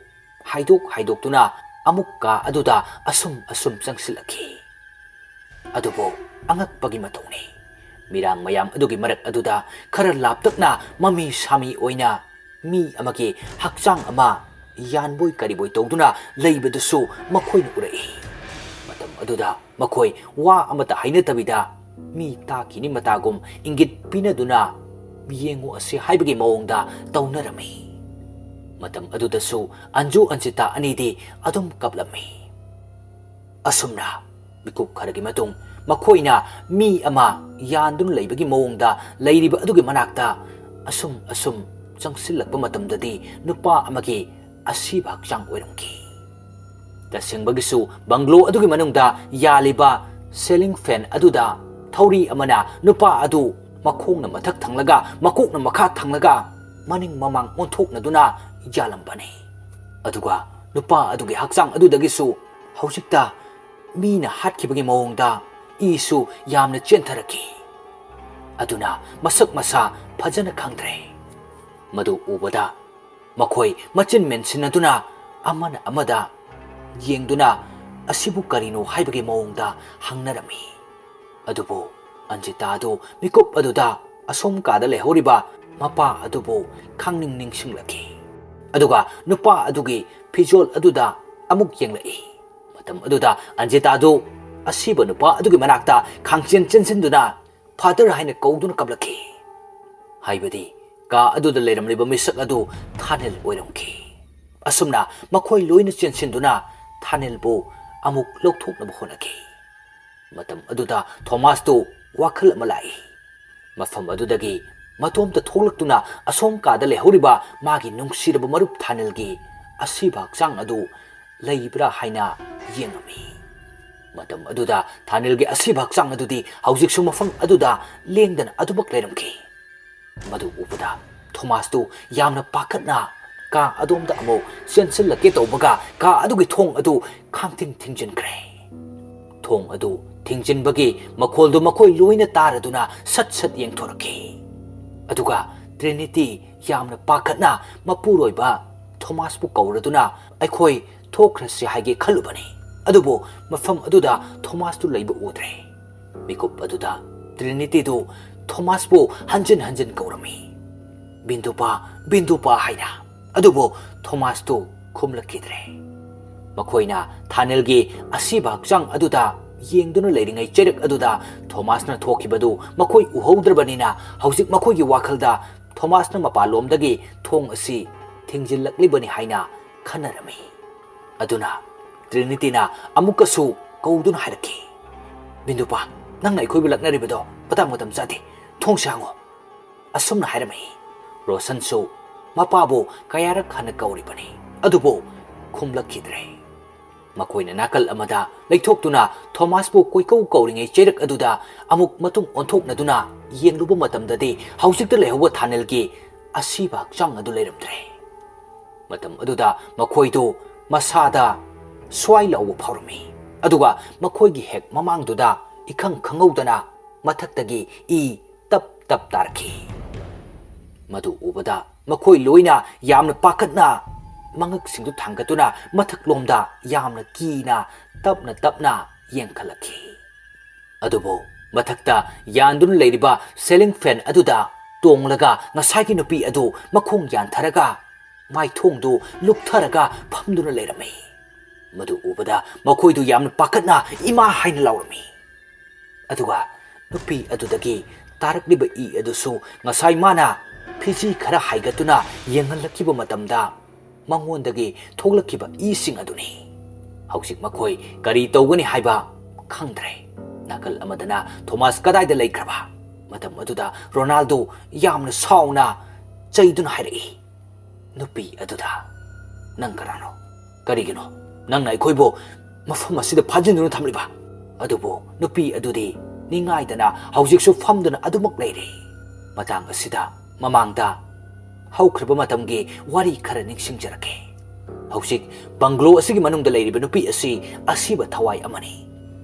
ꯍꯥꯏꯗꯣꯛ ꯍꯥꯏꯗꯣꯛꯇꯨꯅ ꯑꯃꯨꯛ ꯀꯥ ꯑꯗꯨꯗ ꯑꯁꯨꯝ ꯑꯁꯨꯝ ꯆꯪꯁꯤꯜꯂꯛꯈꯤ꯫ ꯑꯗꯨꯕꯨ ꯑꯉꯛꯄꯒꯤ ꯃꯇꯧꯅꯤ, ꯃꯤꯔꯥꯡ ꯃꯌꯥꯝ ꯑꯗꯨꯒꯤ ꯃꯔꯛ ꯑꯗꯨꯗ ꯈꯔ ꯂꯥꯞꯇꯛꯅ ꯃꯃꯤ ꯁꯥꯃꯤ ꯑꯣꯏꯅ ꯃꯤ ꯑꯃꯒꯤ ꯍꯛꯆꯥꯡ ꯑꯃ ꯌꯥꯟꯕꯣꯏ ꯀꯔꯤꯕꯣꯏ ꯇꯧꯗꯨꯅ ꯂꯩꯕꯗꯨꯁꯨ ꯃꯈꯣꯏꯅ ꯎꯔꯛꯏ꯫ ꯃꯇꯝ ꯑꯗꯨꯗ ꯃꯈꯣꯏ ꯋꯥ ꯑꯃꯠꯇ ꯍꯥꯏꯅꯗꯕꯤꯗ ꯃꯤ ꯇꯥꯈꯤꯅꯤ ꯃꯇꯥꯒꯨꯝ ꯏꯪꯒꯤꯠ ꯄꯤꯅꯗꯨꯅ ꯌꯦꯡꯉꯨ ꯑꯁꯤ ꯍꯥꯏꯕꯒꯤ ꯃꯑꯣꯡꯗ ꯇꯧꯅꯔꯝꯃꯤ꯫ ꯃꯇꯝ ꯑꯗꯨꯗꯁꯨ ꯑꯟꯖꯨ ꯑꯟꯖꯤꯇꯥ ꯑꯅꯤꯗꯤ ꯑꯗꯨꯝ ꯀꯞꯂꯝꯃꯤ꯫ ꯑꯁꯨꯝꯅ ꯃꯤꯀꯨꯞ ꯈꯔꯒꯤ ꯃꯇꯨꯡ ꯃꯈꯣꯏꯅ ꯃꯤ ꯑꯃ ꯌꯥꯟꯗꯨꯅ ꯂꯩꯕꯒꯤ ꯃꯑꯣꯡꯗ ꯂꯩꯔꯤꯕ ꯑꯗꯨꯒꯤ ꯃꯅꯥꯛꯇ ꯑꯁꯨꯝ ꯑꯁꯨꯝ ꯆꯪꯁꯤꯜꯂꯛꯄ ꯃꯇꯝꯗꯗꯤ ꯅꯨꯄꯥ ꯑꯃꯒꯤ ꯑꯁꯤꯕ ꯍꯛꯆꯥꯡ ꯑꯣꯏꯔꯝꯈꯤ꯫ ꯇꯁꯦꯡꯕꯒꯤꯁꯨ ꯕꯪꯒ꯭ꯂꯣ ꯑꯗꯨꯒꯤ ꯃꯅꯨꯡꯗ ꯌꯥꯜꯂꯤꯕ ꯁꯦꯂꯤꯡ ꯐꯦꯟ ꯑꯗꯨꯗ ꯊꯧꯔꯤ ꯑꯃꯅ ꯅꯨꯄꯥ ꯑꯗꯨ ꯃꯈꯣꯡꯅ ꯃꯊꯛ ꯊꯪꯂꯒ ꯃꯀꯣꯛꯅ ꯃꯈꯥ ꯊꯪꯂꯒ ꯃꯅꯤꯡ ꯃꯃꯥꯡ ꯑꯣꯟꯊꯣꯛꯅꯗꯨꯅ ꯌꯥꯜꯂꯝꯕꯅꯤ꯫ ꯑꯗꯨꯒ ꯅꯨꯄꯥ ꯑꯗꯨꯒꯤ ꯍꯛꯆꯥꯡ ꯑꯗꯨꯗꯒꯤꯁꯨ ꯍꯧꯖꯤꯛꯇ ꯃꯤꯅ ꯍꯥꯠꯈꯤꯕꯒꯤ ꯃꯑꯣꯡꯗ ꯏꯁꯨ ꯌꯥꯝꯅ ꯆꯦꯟꯊꯔꯛꯈꯤ꯫ ꯑꯗꯨꯅ ꯃꯁꯛ ꯃꯁꯥ ꯐꯖꯅ ꯈꯪꯗ꯭ꯔꯦ꯫ ꯃꯗꯨ ꯎꯕꯗ ꯃꯈꯣꯏ ꯃꯆꯤꯟ ꯃꯦꯟꯁꯤꯟꯅꯗꯨꯅ ꯑꯃꯅ ꯑꯃꯗ ꯌꯦꯡꯗꯨꯅ ꯑꯁꯤꯕꯨ ꯀꯔꯤꯅꯣ ꯍꯥꯏꯕꯒꯤ ꯃꯑꯣꯡꯗ ꯍꯪꯅꯔꯝꯃꯤ꯫ ꯑꯗꯨꯕꯨ ꯑꯟꯖꯤꯇꯥꯗꯨ ꯃꯤꯀꯨꯞ ꯑꯗꯨꯗ ꯑꯁꯣꯝ ꯀꯥꯗ ꯂꯩꯍꯧꯔꯤꯕ ꯃꯄꯥ ꯑꯗꯨꯕꯨ ꯈꯪꯅꯤꯡ ꯅꯤꯡꯁꯤꯡꯂꯛꯈꯤ꯫ ꯑꯗꯨꯒ ꯅꯨꯄꯥ ꯑꯗꯨꯒꯤ ꯐꯤꯖꯣꯜ ꯑꯗꯨꯗ ꯑꯃꯨꯛ ꯌꯦꯡꯂꯛꯏ꯫ ꯃꯇꯝ ꯑꯗꯨꯗ ꯑꯟꯖꯤꯇꯥꯗꯨ ꯑꯁꯤꯕ ꯅꯨꯄꯥ ꯑꯗꯨꯒꯤ ꯃꯅꯥꯛꯇ ꯈꯥꯡꯆꯦꯟ ꯆꯦꯟꯁꯤꯟꯗꯨꯅ "ꯐꯥꯗꯔ" ꯍꯥꯏꯅ ꯀꯧꯗꯨꯅ ꯀꯞꯂꯛꯈꯤ꯫ ꯍꯥꯏꯕꯗꯤ ꯀꯥ ꯑꯗꯨꯗ ꯂꯩꯔꯝꯂꯤꯕ ꯃꯤꯁꯛ ꯑꯗꯨ ꯊꯥꯅꯤꯜ ꯑꯣꯏꯔꯝꯈꯤ꯫ ꯑꯁꯨꯝꯅ ꯃꯈꯣꯏ ꯂꯣꯏꯅ ꯆꯦꯟꯁꯤꯟꯗꯨꯅ ꯊꯥꯅꯤꯜꯕꯨ ꯑꯃꯨꯛ ꯂꯧꯊꯣꯛꯅꯕ ꯍꯣꯠꯅꯈꯤ꯫ ꯃꯇꯝ ꯑꯗꯨꯗ ꯊꯣꯃꯥꯁꯇꯨ ꯋꯥꯈꯜ ꯑꯃ ꯂꯥꯛꯏ꯫ ꯃꯐꯝ ꯑꯗꯨꯗꯒꯤ ꯃꯇꯣꯝꯇ ꯊꯣꯛꯂꯛꯇꯨꯅ ꯑꯁꯣꯝ ꯀꯥꯗ ꯂꯩꯍꯧꯔꯤꯕ ꯃꯥꯒꯤ ꯅꯨꯡꯁꯤꯔꯕ ꯃꯔꯨꯞ ꯊꯥꯅꯤꯜꯒꯤ ꯑꯁꯤꯕ ꯍꯛꯆꯥꯡ ꯑꯗꯨ ꯂꯩꯕ꯭ꯔꯥ ꯍꯥꯏꯅ ꯌꯦꯡꯉꯝꯃꯤ꯫ ꯃꯇꯝ ꯑꯗꯨꯗ ꯊꯥꯅꯤꯜꯒꯤ ꯑꯁꯤꯕ ꯍꯛꯆꯥꯡ ꯑꯗꯨꯗꯤ ꯍꯧꯖꯤꯛꯁꯨ ꯃꯐꯝ ꯑꯗꯨꯗ ꯂꯦꯡꯗꯅ ꯑꯗꯨꯃꯛ ꯂꯩꯔꯝꯈꯤ꯫ ꯃꯗꯨ ꯎꯕꯗ ꯊꯣꯃꯥꯁꯇꯨ ꯌꯥꯝꯅ ꯄꯥꯈꯠꯅ ꯀꯥ ꯑꯗꯣꯝꯗ ꯑꯃꯨꯛ ꯆꯦꯟꯁꯤꯜꯂꯛꯀꯦ ꯇꯧꯕꯒ ꯀꯥ ꯑꯗꯨꯒꯤ ꯊꯣꯡ ꯑꯗꯨ ꯈꯥꯡꯊꯤꯡ ꯊꯤꯡꯖꯤꯟꯈ꯭ꯔꯦ꯫ ꯊꯣꯡ ꯑꯗꯨ ꯊꯤꯡꯖꯤꯟꯕꯒꯤ ꯃꯈꯣꯜꯗꯨ ꯃꯈꯣꯏ ꯂꯣꯏꯅ ꯇꯥꯔꯗꯨꯅ ꯁꯠ ꯁꯠ ꯌꯦꯡꯊꯣꯔꯛꯈꯤ꯫ ꯑꯗꯨꯒ ꯇ꯭ꯔꯤꯅꯤꯇꯤ ꯌꯥꯝꯅ ꯄꯥꯈꯠꯅ ꯃꯄꯨꯔꯣꯏꯕ ꯊꯣꯃꯥꯁꯄꯨ ꯀꯧꯔꯗꯨꯅ, "ꯑꯩꯈꯣꯏ ꯊꯣꯛꯈ꯭ꯔꯁꯤ ꯍꯥꯏꯒꯦ ꯈꯜꯂꯨꯕꯅꯤ, ꯑꯗꯨꯕꯨ ꯃꯐꯝ ꯑꯗꯨꯗ ꯊꯣꯃꯥꯁꯇꯨ ꯂꯩꯕ ꯎꯗ꯭ꯔꯦ꯫" ꯃꯤꯀꯨꯞ ꯑꯗꯨꯗ ꯇ꯭ꯔꯤꯅꯤꯇꯤꯗꯨ ꯊꯣꯃꯥꯁꯄꯨ ꯍꯟꯖꯤꯟ ꯍꯟꯖꯤꯟ ꯀꯧꯔꯝꯃꯤ, "ꯕꯤꯟꯗꯨꯄꯥ, ꯕꯤꯟꯗꯨꯄꯥ" ꯍꯥꯏꯅ꯫ ꯑꯗꯨꯕꯨ ꯊꯣꯃꯥꯁꯇꯨ ꯈꯨꯝꯂꯛꯈꯤꯗ꯭ꯔꯦ꯫ ꯃꯈꯣꯏꯅ ꯊꯥꯅꯦꯜꯒꯤ ꯑꯁꯤꯕ ꯍꯛꯆꯥꯡ ꯑꯗꯨꯗ ꯌꯦꯡꯗꯨꯅ ꯂꯩꯔꯤꯉꯩ ꯆꯩꯔꯛ ꯑꯗꯨꯗ ꯊꯣꯃꯥꯁꯅ ꯊꯣꯛꯈꯤꯕꯗꯨ ꯃꯈꯣꯏ ꯎꯍꯧꯗ꯭ꯔꯕꯅꯤꯅ, ꯍꯧꯖꯤꯛ ꯃꯈꯣꯏꯒꯤ ꯋꯥꯈꯜꯗ ꯊꯣꯃꯥꯁꯅ ꯃꯄꯥꯟꯂꯣꯝꯗꯒꯤ ꯊꯣꯡ ꯑꯁꯤ ꯊꯤꯡꯖꯤꯜꯂꯛꯂꯤꯕꯅꯤ ꯍꯥꯏꯅ ꯈꯟꯅꯔꯝꯃꯤ꯫ ꯑꯗꯨꯅ ꯇ꯭ꯔꯤꯅꯤꯇꯤꯅ ꯑꯃꯨꯛꯀꯁꯨ ꯀꯧꯗꯨꯅ ꯍꯥꯏꯔꯛꯈꯤ, "ꯕꯤꯟꯗꯨꯄꯥ, ꯅꯪꯅ ꯑꯩꯈꯣꯏꯕꯨ ꯂꯛꯅꯔꯤꯕꯗꯣ ꯃꯇꯥꯡ ꯃꯇꯝ ꯆꯥꯗꯦ꯫ ꯊꯣꯡꯁꯦ ꯍꯥꯡꯉꯣ꯫" ꯑꯁꯨꯝꯅ ꯍꯥꯏꯔꯝꯃꯤ꯫ ꯔꯣꯁꯟꯁꯨ ꯃꯄꯥꯕꯨ ꯀꯌꯥꯔꯛ ꯍꯟꯅ ꯀꯧꯔꯤꯕꯅꯤ, ꯑꯗꯨꯕꯨ ꯈꯨꯝꯂꯛꯈꯤꯗ꯭ꯔꯦ꯫ ꯃꯈꯣꯏꯅ ꯅꯥꯀꯜ ꯑꯃꯗ ꯂꯩꯊꯣꯛꯇꯨꯅ ꯊꯣꯃꯥꯁꯄꯨ ꯀꯣꯏꯀꯧ ꯀꯧꯔꯤꯉꯩ ꯆꯩꯔꯛ ꯑꯗꯨꯗ ꯑꯃꯨꯛ ꯃꯇꯨꯡ ꯑꯣꯟꯊꯣꯛꯅꯗꯨꯅ ꯌꯦꯡꯂꯨꯕ ꯃꯇꯝꯗꯗꯤ ꯍꯧꯖꯤꯛꯇ ꯂꯩꯍꯧꯕ ꯊꯥꯅꯦꯜꯒꯤ ꯑꯁꯤꯕ ꯍꯛꯆꯥꯡ ꯑꯗꯨ ꯂꯩꯔꯝꯗ꯭ꯔꯦ꯫ ꯃꯇꯝ ꯑꯗꯨꯗ ꯃꯈꯣꯏꯗꯨ ꯃꯁꯥꯗ ꯁ꯭ꯋꯥꯏ ꯂꯥꯎꯕ ꯐꯥꯎꯔꯝꯃꯤ꯫ ꯑꯗꯨꯒ ꯃꯈꯣꯏꯒꯤ ꯍꯦꯛ ꯃꯃꯥꯡꯗꯨꯗ ꯏꯈꯪ ꯈꯪꯍꯧꯗꯅ ꯃꯊꯛꯇꯒꯤ ꯏ ꯇꯞ ꯇꯞ ꯇꯥꯔꯛꯈꯤ꯫ ꯃꯗꯨ ꯎꯕꯗ ꯃꯈꯣꯏ ꯂꯣꯏꯅ ꯌꯥꯝꯅ ꯄꯥꯈꯠꯅ ꯃꯉꯛꯁꯤꯡꯗꯨ ꯊꯥꯡꯒꯠꯇꯨꯅ ꯃꯊꯛꯂꯣꯝꯗ ꯌꯥꯝꯅ ꯀꯤꯅ ꯇꯞꯅ ꯇꯞꯅ ꯌꯦꯡꯈꯠꯂꯛꯈꯤ꯫ ꯑꯗꯨꯕꯨ ꯃꯊꯛꯇ ꯌꯥꯟꯗꯨꯅ ꯂꯩꯔꯤꯕ ceiling fan ꯑꯗꯨꯗ ꯇꯣꯡꯂꯒ ꯉꯁꯥꯏꯒꯤ ꯅꯨꯄꯤ ꯑꯗꯨ ꯃꯈꯣꯡ ꯌꯥꯟꯊꯔꯒ ꯃꯥꯏꯊꯣꯡꯗꯨ ꯂꯨꯞꯊꯔꯒ ꯐꯝꯗꯨꯅ ꯂꯩꯔꯝꯃꯤ꯫ ꯃꯗꯨ ꯎꯕꯗ ꯃꯈꯣꯏꯗꯨ ꯌꯥꯝꯅ ꯄꯥꯈꯠꯅ "ꯏꯃꯥ" ꯍꯥꯏꯅ ꯂꯥꯎꯔꯝꯃꯤ꯫ ꯑꯗꯨꯒ ꯅꯨꯄꯤ ꯑꯗꯨꯗꯒꯤ ꯇꯥꯔꯛꯂꯤꯕ ꯏ ꯑꯗꯨꯁꯨ ꯉꯁꯥꯏ ꯃꯥꯅ ꯐꯤꯖꯤ ꯈꯔ ꯍꯥꯏꯒꯠꯇꯨꯅ ꯌꯦꯡꯍꯜꯂꯛꯈꯤꯕ ꯃꯇꯝꯗ ꯃꯉꯣꯟꯗꯒꯤ ꯊꯣꯛꯂꯛꯈꯤꯕ ꯏꯁꯤꯡ ꯑꯗꯨꯅꯤ꯫ ꯍꯧꯖꯤꯛ ꯃꯈꯣꯏ ꯀꯔꯤ ꯇꯧꯒꯅꯤ ꯍꯥꯏꯕ ꯈꯪꯗ꯭ꯔꯦ꯫ ꯅꯥꯀꯜ ꯑꯃꯗꯅ ꯊꯣꯃꯥꯁ ꯀꯗꯥꯏꯗ ꯂꯩꯈ꯭ꯔꯕ? ꯃꯇꯝ ꯑꯗꯨꯗ ꯔꯣꯅꯥꯜꯗꯣ ꯌꯥꯝꯅ ꯁꯥꯎꯅ ꯆꯩꯗꯨꯅ ꯍꯥꯏꯔꯛꯏ, "ꯅꯨꯄꯤ ꯑꯗꯨꯗ, ꯅꯪ ꯀꯅꯥꯅꯣ? ꯀꯔꯤꯒꯤꯅꯣ ꯅꯪꯅ ꯑꯩꯈꯣꯏꯕꯨ ꯃꯐꯝ ꯑꯁꯤꯗ ꯐꯥꯖꯤꯟꯗꯨꯅ ꯊꯝꯂꯤꯕ?" ꯑꯗꯨꯕꯨ ꯅꯨꯄꯤ ꯑꯗꯨꯗꯤ ꯅꯤꯡꯉꯥꯏꯗꯅ ꯍꯧꯖꯤꯛꯁꯨ ꯐꯝꯗꯨꯅ ꯑꯗꯨꯃꯛ ꯂꯩꯔꯤ꯫ ꯃꯇꯥꯡ ꯑꯁꯤꯗ ꯃꯃꯥꯡꯗ ꯍꯧꯈ꯭ꯔꯕ ꯃꯇꯝꯒꯤ ꯋꯥꯔꯤ ꯈꯔ ꯅꯤꯡꯁꯤꯡꯖꯔꯛꯀꯦ꯫ ꯍꯧꯖꯤꯛ ꯕꯪꯒ꯭ꯂꯣ ꯑꯁꯤꯒꯤ ꯃꯅꯨꯡꯗ ꯂꯩꯔꯤꯕ ꯅꯨꯄꯤ ꯑꯁꯤ ꯑꯁꯤꯕ ꯊꯋꯥꯏ ꯑꯃꯅꯤ꯫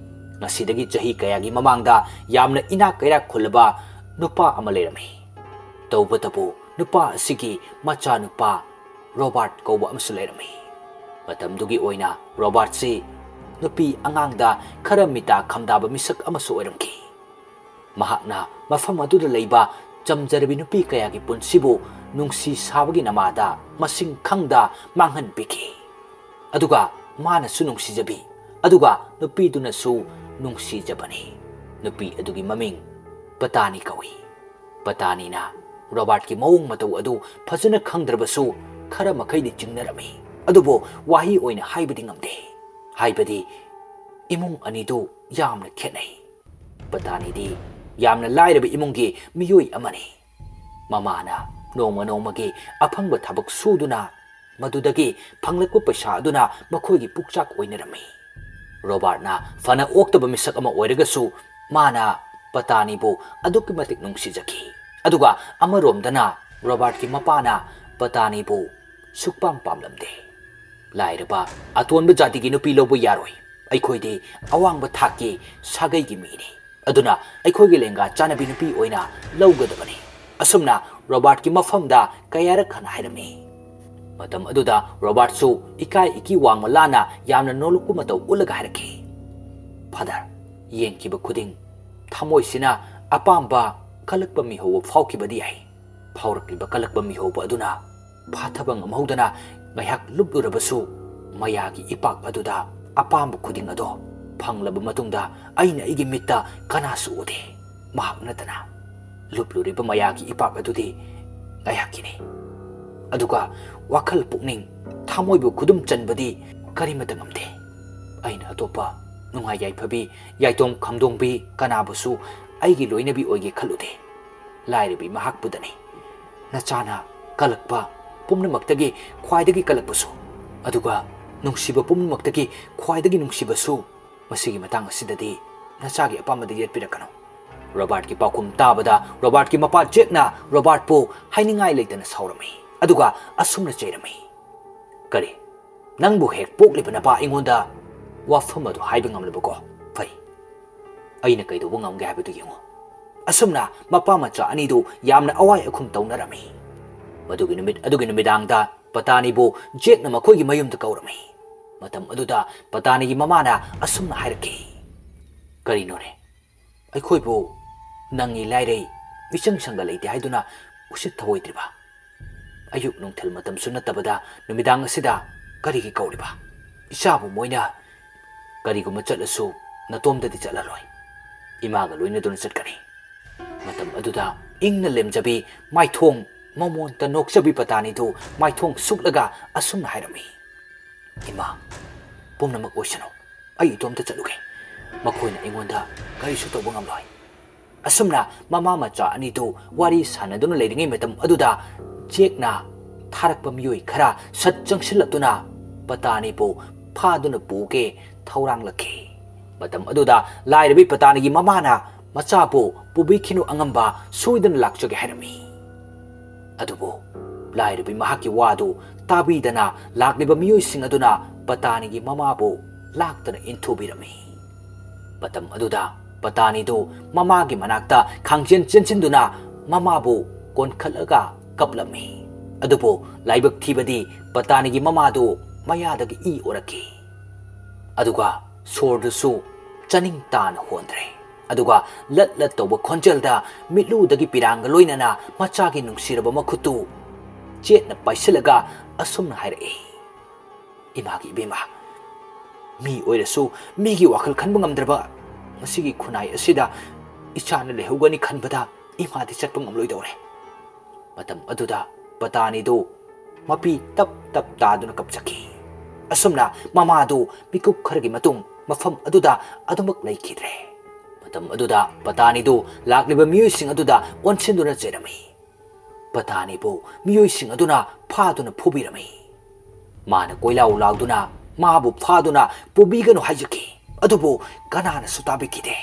ꯉꯁꯤꯗꯒꯤ ꯆꯍꯤ ꯀꯌꯥꯒꯤ ꯃꯃꯥꯡꯗ ꯌꯥꯝꯅ ꯏꯅꯥꯛ ꯀꯩꯔꯥꯛ ꯈꯨꯜꯂꯕ ꯅꯨꯄꯥ ꯑꯃ ꯂꯩꯔꯝꯃꯤ꯫ ꯇꯧꯕꯇꯕꯨ ꯅꯨꯄꯥ ꯑꯁꯤꯒꯤ ꯃꯆꯥꯅꯨꯄꯥ ꯔꯣꯕꯥꯔꯠ ꯀꯧꯕ ꯑꯃꯁꯨ ꯂꯩꯔꯝꯃꯤ꯫ ꯃꯇꯝꯗꯨꯒꯤ ꯑꯣꯏꯅ ꯔꯣꯕꯥꯔꯠꯁꯤ ꯅꯨꯄꯤ ꯑꯉꯥꯡꯗ ꯈꯔ ꯃꯤꯇꯥ ꯈꯝꯗꯥꯕ ꯃꯤꯁꯛ ꯑꯃꯁꯨ ꯑꯣꯏꯔꯝꯈꯤ꯫ ꯃꯍꯥꯛꯅ ꯃꯐꯝ ꯑꯗꯨꯗ ꯂꯩꯕ ꯆꯝꯖꯔꯕꯤ ꯅꯨꯄꯤ ꯀꯌꯥꯒꯤ ꯄꯨꯟꯁꯤꯕꯨ ꯅꯨꯡꯁꯤ ꯁꯥꯕꯒꯤ ꯅꯃꯥꯗ ꯃꯁꯤꯡ ꯈꯪꯗ ꯃꯥꯡꯍꯟꯕꯤꯈꯤ꯫ ꯑꯗꯨꯒ ꯃꯥꯅꯁꯨ ꯅꯨꯡꯁꯤꯖꯕꯤ, ꯑꯗꯨꯒ ꯅꯨꯄꯤꯗꯨꯅꯁꯨ ꯅꯨꯡꯁꯤꯖꯕꯅꯤ꯫ ꯅꯨꯄꯤ ꯑꯗꯨꯒꯤ ꯃꯃꯤꯡ ꯄꯇꯥꯅꯤ ꯀꯧꯏ꯫ ꯄꯇꯥꯅꯤꯅ ꯔꯣꯕꯥꯔꯠꯀꯤ ꯃꯑꯣꯡ ꯃꯇꯧ ꯑꯗꯨ ꯐꯖꯅ ꯈꯪꯗ꯭ꯔꯕꯁꯨ ꯈꯔ ꯃꯈꯩꯗꯤ ꯆꯤꯡꯅꯔꯝꯃꯤ꯫ ꯑꯗꯨꯕꯨ ꯋꯥꯍꯩ ꯑꯣꯏꯅ ꯍꯥꯏꯕꯗꯤ ꯉꯝꯗꯦ꯫ ꯍꯥꯏꯕꯗꯤ ꯏꯃꯨꯡ ꯑꯅꯤꯗꯨ ꯌꯥꯝꯅ ꯈꯦꯠꯅꯩ꯫ ꯄꯇꯥꯅꯤꯗꯤ ꯌꯥꯝꯅ ꯂꯥꯏꯔꯕ ꯏꯃꯨꯡꯒꯤ ꯃꯤꯑꯣꯏ ꯑꯃꯅꯤ꯫ ꯃꯃꯥꯅ ꯅꯣꯡꯃ ꯅꯣꯡꯃꯒꯤ ꯑꯐꯪꯕ ꯊꯕꯛ ꯁꯨꯗꯨꯅ ꯃꯗꯨꯗꯒꯤ ꯐꯪꯂꯛꯄ ꯄꯩꯁꯥ ꯑꯗꯨꯅ ꯃꯈꯣꯏꯒꯤ ꯄꯨꯛꯆꯥꯛ ꯑꯣꯏꯅꯔꯝꯃꯤ꯫ ꯔꯣꯕꯥꯔꯠꯅ ꯐꯅ ꯑꯣꯛꯇꯕ ꯃꯤꯁꯛ ꯑꯃ ꯑꯣꯏꯔꯒꯁꯨ ꯃꯥꯅ ꯄꯇꯥꯅꯤꯕꯨ ꯑꯗꯨꯛꯀꯤ ꯃꯇꯤꯛ ꯅꯨꯡꯁꯤꯖꯈꯤ꯫ ꯑꯗꯨꯒ ꯑꯃꯔꯣꯝꯗꯅ ꯔꯣꯕꯥꯔꯠꯀꯤ ꯃꯄꯥꯅ ꯄꯇꯥꯅꯤꯕꯨ ꯁꯨꯛꯄꯥꯝ ꯄꯥꯝꯂꯝꯗꯦ꯫ "ꯂꯥꯏꯔꯕ ꯑꯇꯣꯟꯕ ꯖꯥꯇꯤꯒꯤ ꯅꯨꯄꯤ ꯂꯧꯕ ꯌꯥꯔꯣꯏ꯫ ꯑꯩꯈꯣꯏꯗꯤ ꯑꯋꯥꯡꯕ ꯊꯥꯛꯀꯤ ꯁꯥꯒꯩꯒꯤ ꯃꯤꯅꯤ꯫ ꯑꯗꯨꯅ ꯑꯩꯈꯣꯏꯒꯤ ꯂꯦꯡꯒꯥ ꯆꯥꯟꯅꯕꯤ ꯅꯨꯄꯤ ꯑꯣꯏꯅ ꯂꯧꯒꯗꯕꯅꯤ"꯫ ꯑꯁꯨꯝꯅ ꯔꯣꯕꯥꯔꯠꯀꯤ ꯃꯐꯝꯗ ꯀꯌꯥꯔꯛ ꯍꯟꯅ ꯍꯥꯏꯔꯝꯃꯤ꯫ ꯃꯇꯝ ꯑꯗꯨꯗ ꯔꯣꯕꯥꯔꯠꯁꯨ ꯏꯀꯥꯏ ꯏꯀꯤ ꯋꯥꯡꯃ ꯂꯥꯅ ꯌꯥꯝꯅ ꯅꯣꯂꯨꯛꯄ ꯃꯇꯧ ꯎꯠꯂꯒ ꯍꯥꯏꯔꯛꯈꯤ, "ꯐꯥꯗꯔ, ꯌꯦꯡꯈꯤꯕ ꯈꯨꯗꯤꯡ ꯊꯃꯣꯏꯁꯤꯅ ꯑꯄꯥꯝꯕ ꯀꯜꯂꯛꯄ ꯃꯤꯍꯧꯕ ꯐꯥꯎꯈꯤꯕꯗꯤ ꯌꯥꯏ꯫ ꯐꯥꯎꯔꯛꯂꯤꯕ ꯀꯜꯂꯛꯄ ꯃꯤꯍꯧꯕ ꯑꯗꯨꯅ ꯐꯥꯊꯕ ꯉꯝꯍꯧꯗꯅ ꯉꯥꯏꯍꯥꯛ ꯂꯨꯞꯂꯨꯔꯕꯁꯨ, ꯃꯌꯥꯒꯤ ꯏꯄꯥꯛ ꯑꯗꯨꯗ ꯑꯄꯥꯝꯕ ꯈꯨꯗꯤꯡ ꯑꯗꯣ ꯐꯪꯂꯕ ꯃꯇꯨꯡꯗ ꯑꯩꯅ ꯑꯩꯒꯤ ꯃꯤꯠꯇ ꯀꯅꯥꯁꯨ ꯎꯗꯦ, ꯃꯍꯥꯛ ꯅꯠꯇꯅ꯫ ꯂꯨꯞꯂꯨꯔꯤꯕ ꯃꯌꯥꯒꯤ ꯏꯄꯥꯛ ꯑꯗꯨꯗꯤ ꯉꯥꯏꯍꯥꯛꯀꯤꯅꯤ꯫ ꯑꯗꯨꯒ ꯋꯥꯈꯜ ꯄꯨꯛꯅꯤꯡ ꯊꯃꯣꯏꯕꯨ ꯈꯨꯗꯨꯝ ꯆꯟꯕꯗꯤ ꯀꯔꯤꯃꯠꯇ ꯉꯝꯗꯦ꯫ ꯑꯩꯅ ꯑꯇꯣꯞꯄ ꯅꯨꯡꯉꯥꯏ ꯌꯥꯏꯐꯕꯤ, ꯌꯥꯏꯇꯣꯝ ꯈꯝꯗꯣꯡꯕꯤ ꯀꯅꯥꯕꯨꯁꯨ ꯑꯩꯒꯤ ꯂꯣꯏꯅꯕꯤ ꯑꯣꯏꯒꯦ ꯈꯜꯂꯨꯗꯦ꯫ ꯂꯥꯏꯔꯕꯤ ꯃꯍꯥꯛꯄꯨꯗꯅꯤ꯫ ꯅꯆꯥꯅ ꯀꯜꯂꯛꯄ ꯄꯨꯝꯅꯃꯛꯇꯒꯤ ꯈ꯭ꯋꯥꯏꯗꯒꯤ ꯀꯜꯂꯛꯄꯁꯨ, ꯑꯗꯨꯒ ꯅꯨꯡꯁꯤꯕ ꯄꯨꯝꯅꯃꯛꯇꯒꯤ ꯈ꯭ꯋꯥꯏꯗꯒꯤ ꯅꯨꯡꯁꯤꯕꯁꯨ, ꯃꯁꯤꯒꯤ ꯃꯇꯥꯡ ꯑꯁꯤꯗꯗꯤ ꯅꯆꯥꯒꯤ ꯑꯄꯥꯝꯕꯗ ꯌꯦꯠꯄꯤꯔꯛꯀꯅꯨ"꯫ ꯔꯣꯕꯥꯔꯠꯀꯤ ꯄꯥꯎꯈꯨꯝ ꯇꯥꯕꯗ ꯔꯣꯕꯥꯔꯠꯀꯤ ꯃꯄꯥ ꯖꯦꯛꯅ ꯔꯣꯕꯥꯔꯠꯄꯨ ꯍꯥꯏꯅꯤꯡꯉꯥꯏ ꯂꯩꯇꯅ ꯁꯥꯎꯔꯝꯃꯤ, ꯑꯗꯨꯒ ꯑꯁꯨꯝꯅ ꯆꯩꯔꯝꯃꯤ, "ꯀꯔꯤ? ꯅꯪꯕꯨ ꯍꯦꯛ ꯄꯣꯛꯂꯤꯕ ꯅꯄꯥ ꯑꯩꯉꯣꯟꯗ ꯋꯥꯐꯝ ꯑꯗꯨ ꯍꯥꯏꯕ ꯉꯝꯂꯕꯀꯣ? ꯐꯩ, ꯑꯩꯅ ꯀꯩꯗꯧꯕ ꯉꯝꯒꯦ ꯍꯥꯏꯕꯗꯨ ꯌꯦꯡꯉꯨ꯫" ꯑꯁꯨꯝꯅ ꯃꯄꯥ ꯃꯆꯥ ꯑꯅꯤꯗꯨ ꯌꯥꯝꯅ ꯑꯋꯥꯏ ꯑꯈꯨꯝ ꯇꯧꯅꯔꯝꯃꯤ꯫ ꯃꯗꯨꯒꯤ ꯅꯨꯃꯤꯠ ꯑꯗꯨꯒꯤ ꯅꯨꯃꯤꯗꯥꯡꯗ ꯄꯇꯥꯅꯤꯕꯨ ꯖꯦꯛꯅ ꯃꯈꯣꯏꯒꯤ ꯃꯌꯨꯝꯗ ꯀꯧꯔꯝꯃꯤ꯫ ꯃꯇꯝ ꯑꯗꯨꯗ ꯄꯇꯥꯅꯤꯒꯤ ꯃꯃꯥꯅ ꯑꯁꯨꯝꯅ ꯍꯥꯏꯔꯛꯈꯤ, "ꯀꯔꯤꯅꯣꯅꯦ? ꯑꯩꯈꯣꯏꯕꯨ ꯅꯪꯒꯤ ꯂꯥꯏꯔꯩ ꯃꯤꯆꯪ ꯁꯪꯒ ꯂꯩꯇꯦ ꯍꯥꯏꯗꯨꯅ ꯎꯁꯤꯠ ꯊꯑꯣꯏꯗ꯭ꯔꯤꯕ? ꯑꯌꯨꯛ ꯅꯨꯡꯊꯤꯜ ꯃꯇꯝꯁꯨ ꯅꯠꯇꯕꯗ ꯅꯨꯃꯤꯗꯥꯡ ꯑꯁꯤꯗ ꯀꯔꯤꯒꯤ ꯀꯧꯔꯤꯕ? ꯏꯆꯥꯕꯨ ꯃꯣꯏꯅ ꯀꯔꯤꯒꯨꯝꯕ ꯆꯠꯂꯁꯨ ꯅꯇꯣꯝꯗꯗꯤ ꯆꯠꯂꯔꯣꯏ꯫ ꯏꯃꯥꯒ ꯂꯣꯏꯅꯗꯨꯅ ꯆꯠꯀꯅꯤ꯫" ꯃꯇꯝ ꯑꯗꯨꯗ ꯏꯪꯅ ꯂꯦꯝꯖꯕꯤ ꯃꯥꯏꯊꯣꯡ ꯃꯃꯣꯟꯇ ꯅꯣꯛꯆꯕꯤ ꯄꯇꯥꯅꯤꯗꯨ ꯃꯥꯏꯊꯣꯡ ꯁꯨꯛꯂꯒ ꯑꯁꯨꯝꯅ ꯍꯥꯏꯔꯝꯃꯤ, "ꯏꯃꯥ, ꯄꯨꯝꯅꯃꯛ ꯑꯣꯏꯁꯅꯨ, ꯑꯩ ꯏꯇꯣꯝꯇ ꯆꯠꯂꯨꯒꯦ꯫ ꯃꯈꯣꯏꯅ ꯑꯩꯉꯣꯟꯗ ꯀꯔꯤꯁꯨ ꯇꯧꯕ ꯉꯝꯂꯣꯏ꯫" ꯑꯁꯨꯝꯅ ꯃꯃꯥ ꯃꯆꯥ ꯑꯅꯤꯗꯨ ꯋꯥꯔꯤ ꯁꯥꯟꯅꯗꯨꯅ ꯂꯩꯔꯤꯉꯩ ꯃꯇꯝ ꯑꯗꯨꯗ ꯖꯦꯛꯅ ꯊꯥꯔꯛꯄ ꯃꯤꯑꯣꯏ ꯈꯔ ꯁꯠ ꯆꯪꯁꯤꯜꯂꯛꯇꯨꯅ ꯄꯇꯥꯅꯤꯕꯨ ꯐꯥꯗꯨꯅ ꯄꯨꯒꯦ ꯊꯧꯔꯥꯡꯂꯛꯈꯤ꯫ ꯃꯇꯝ ꯑꯗꯨꯗ ꯂꯥꯏꯔꯕꯤ ꯄꯇꯥꯅꯤꯒꯤ ꯃꯃꯥꯅ ꯃꯆꯥꯕꯨ ꯄꯨꯕꯤꯈꯤꯅꯨ, ꯑꯉꯝꯕ ꯁꯣꯏꯗꯅ ꯂꯥꯛꯆꯒꯦ ꯍꯥꯏꯔꯝꯃꯤ꯫ ꯑꯗꯨꯕꯨ ꯂꯥꯏꯔꯕꯤ ꯃꯍꯥꯛꯀꯤ ꯋꯥꯗꯨ ꯇꯥꯕꯤꯗꯅ ꯂꯥꯛꯂꯤꯕ ꯃꯤꯑꯣꯏꯁꯤꯡ ꯑꯗꯨꯅ ꯄꯇꯥꯅꯤꯒꯤ ꯃꯃꯥꯕꯨ ꯂꯥꯛꯇꯅ ꯏꯟꯊꯨꯕꯤꯔꯝꯃꯤ꯫ ꯃꯇꯝ ꯑꯗꯨꯗ ꯄꯇꯥꯅꯤꯗꯨ ꯃꯃꯥꯒꯤ ꯃꯅꯥꯛꯇ ꯈꯥꯡꯖꯦꯟ ꯆꯦꯟꯁꯤꯟꯗꯨꯅ ꯃꯃꯥꯕꯨ ꯀꯣꯟꯈꯠꯂꯒ ꯀꯞꯂꯝꯃꯤ꯫ ꯑꯗꯨꯕꯨ ꯂꯥꯏꯕꯛ ꯊꯤꯕꯗꯤ ꯄꯇꯥꯅꯤꯒꯤ ꯃꯃꯥꯗꯨ ꯃꯌꯥꯗꯒꯤ ꯏ ꯑꯣꯔꯛꯈꯤ꯫ ꯑꯗꯨꯒ ꯁꯣꯔꯗꯨꯁꯨ ꯆꯥꯅꯤꯡ ꯇꯥꯅ ꯍꯣꯟꯗ꯭ꯔꯦ꯫ ꯑꯗꯨꯒ ꯂꯠ ꯂꯠ ꯇꯧꯕ ꯈꯣꯟꯖꯦꯜꯗ ꯃꯤꯠꯂꯨꯗꯒꯤ ꯄꯤꯔꯥꯡꯒ ꯂꯣꯏꯅꯅ ꯃꯆꯥꯒꯤ ꯅꯨꯡꯁꯤꯔꯕ ꯃꯈꯨꯠꯇꯨ ꯖꯦꯛꯅ ꯄꯥꯏꯁꯤꯜꯂꯒ ꯑꯁꯨꯝꯅ ꯍꯥꯏꯔꯛꯏ, "ꯏꯃꯥꯒꯤ ꯏꯕꯦꯝꯃ, ꯃꯤ ꯑꯣꯏꯔꯁꯨ ꯃꯤꯒꯤ ꯋꯥꯈꯜ ꯈꯟꯕ ꯉꯝꯗ꯭ꯔꯕ ꯃꯁꯤꯒꯤ ꯈꯨꯟꯅꯥꯏ ꯑꯁꯤꯗ ꯏꯆꯥꯅ ꯂꯩꯍꯧꯒꯅꯤ ꯈꯟꯕꯗ ꯏꯃꯥꯗꯤ ꯆꯠꯄ ꯉꯝꯂꯣꯏꯗꯧꯔꯦ꯫" ꯃꯇꯝ ꯑꯗꯨꯗ ꯄꯇꯥꯅꯤꯗꯨ ꯃꯄꯤ ꯇꯞ ꯇꯞ ꯇꯥꯗꯨꯅ ꯀꯞꯆꯈꯤ꯫ ꯑꯁꯨꯝꯅ ꯃꯃꯥꯗꯨ ꯃꯤꯀꯨꯞ ꯈꯔꯒꯤ ꯃꯇꯨꯡ ꯃꯐꯝ ꯑꯗꯨꯗ ꯑꯗꯨꯃꯛ ꯂꯩꯈꯤꯗ꯭ꯔꯦ꯫ ꯃꯇꯝ ꯑꯗꯨꯗ ꯄꯇꯥꯅꯤꯗꯨ ꯂꯥꯛꯂꯤꯕ ꯃꯤꯑꯣꯏꯁꯤꯡ ꯑꯗꯨꯗ ꯑꯣꯟꯁꯤꯟꯗꯨꯅ ꯆꯩꯔꯝꯃꯤ꯫ ꯄꯇꯥꯅꯤꯕꯨ ꯃꯤꯑꯣꯏꯁꯤꯡ ꯑꯗꯨꯅ ꯐꯥꯗꯨꯅ ꯐꯨꯕꯤꯔꯝꯃꯤ꯫ ꯃꯥꯅ ꯀꯣꯏꯂꯥꯎ ꯂꯥꯎꯗꯨꯅ ꯃꯥꯕꯨ ꯐꯥꯗꯨꯅ ꯄꯨꯕꯤꯒꯅꯨ ꯍꯥꯏꯖꯈꯤ, ꯑꯗꯨꯕꯨ ꯀꯅꯥꯅꯁꯨ ꯇꯥꯕꯤꯈꯤꯗꯦ꯫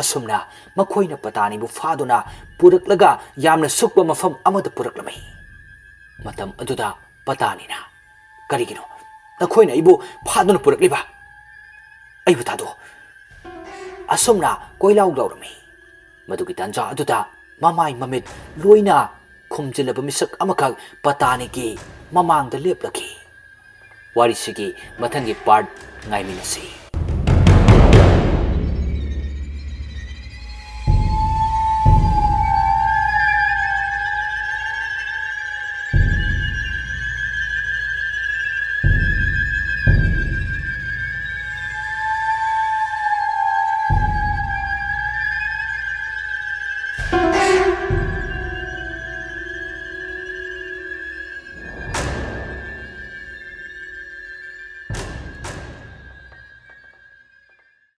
ꯑꯁꯨꯝꯅ ꯃꯈꯣꯏꯅ ꯄꯇꯥꯅꯤꯕꯨ ꯐꯥꯗꯨꯅ ꯄꯨꯔꯛꯂꯒ ꯌꯥꯝꯅ ꯁꯨꯛꯄ ꯃꯐꯝ ꯑꯃꯗ ꯄꯨꯔꯛꯂꯝꯃꯤ꯫ ꯃꯇꯝ ꯑꯗꯨꯗ ꯄꯇꯥꯅꯤꯅ, "ꯀꯔꯤꯒꯤꯅꯣ ꯅꯈꯣꯏꯅ ꯑꯩꯕꯨ ꯐꯥꯗꯨꯅ ꯄꯨꯔꯛꯂꯤꯕ? ꯑꯩꯕꯨ ꯊꯥꯗꯣꯛꯑꯣ!" ꯑꯁꯨꯝꯅ ꯀꯣꯏꯂꯥꯎ ꯂꯥꯎꯔꯝꯃꯤ꯫ ꯃꯗꯨꯒꯤ ꯇꯥꯟꯖꯥ ꯑꯗꯨꯗ ꯃꯃꯥꯏ ꯃꯃꯤꯠ ꯂꯣꯏꯅ ꯈꯨꯝꯖꯤꯜꯂꯕ ꯃꯤꯁꯛ ꯑꯃꯈꯛ ꯄꯇꯥꯅꯤꯒꯤ ꯃꯃꯥꯡꯗ ꯂꯦꯞꯂꯛꯈꯤ꯫ ꯋꯥꯔꯤꯁꯤꯒꯤ ꯃꯊꯪꯒꯤ part ꯉꯥꯏꯃꯤꯟꯅꯁꯤ꯫